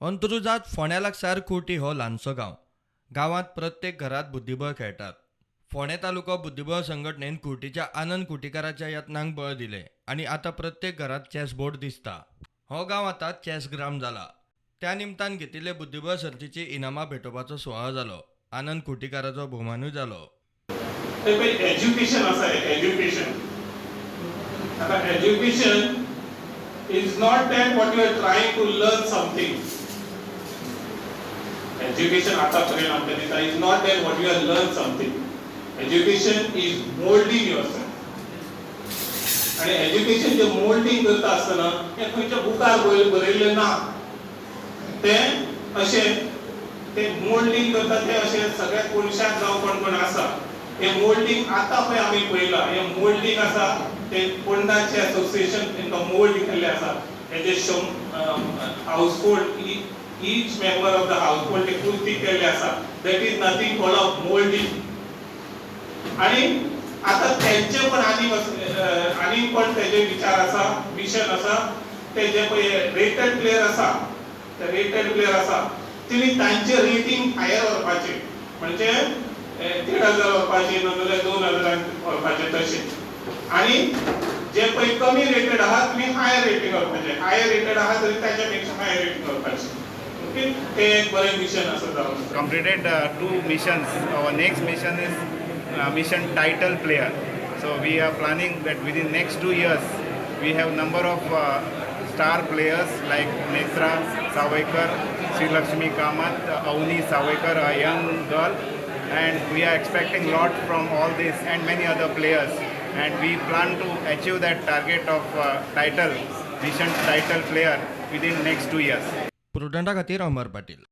अंत्रुजात फोंड्या लागसार कुर्टी हो ल्हानसो गांव. गांवांत प्रत्येक घरात बुद्धिबळ खेळटात. फोंडें तालुको बुद्धिबळ संघटनेन कुर्टीच्या आनंद कुर्टीकाराच्या यत्नांक बळ दिलें आनी आतां प्रत्येक घरात चॅस बोर्ड दिसता. हो गांव आतां चॅस ग्राम जाला. त्या निमतान घेतिल्ले बुद्धिबळ सर्तीची इनामां भेटोवपाचो सुवाळो जालो. आनंद कुर्टीकाराचो भोवमानूय जालो. एज्युकेशन आसा, एज्युकेशन आता education is not that what you are trying to learn something. Education आतापर्यंत आमकां दिता is not that what you are learn something. Education is moulding yourself. आणि एज्युकेशन जे मोल्डिंग करता आसतना हें खंयच्या बुकार बरयल्लें ना, तें अशें तें मोल्डिंग करता तें अशें सगळ्या कोनशाक जावं कोण कोण आसा. हें मोल्डिंग आतां पळय आमी पळयलां, हें मोल्डिंग आसा तें पोंडाचें एसोसिएशन तेंकां मोल्ड केल्लें आसा. हें जे household, each member of the household ते कृती केल्ले आसा, that is nothing called of moulding. आनी आतां तेंचे पण आनी आनी पण तेजे विचार आसा, मिशन आसा. ते जे पळय रेटेड प्लेयर आसा, ते रेटेड प्लेयर आसा तेणी तांचे रेटींग हायर व्हरपाचें, म्हणजे 1500 व्हरपाचें ना जाल्यार 2000 व्हरपाचें तशें. आनी जे पळय कमी रेटेड आहा तुमी हायर रेटींग व्हरपाचें, हायर रेटेड आहा तरी ताच्या पेक्षा हायर रेटींग व्हरपाचें. ओके, ते एक बरें मिशन आसा जावन. Completed 2 missions. Our next mission is mission title player. So we are planning that within next 2 years we have number of star players like Netra Sawaikar, Sri Lakshmi Kamath, Avni Sawaikar, a young girl, and we are expecting lot from all this and many other players, and we plan to achieve that target of title, mission title player within next 2 years. प्रुडंटा खातीर अमर पाटील.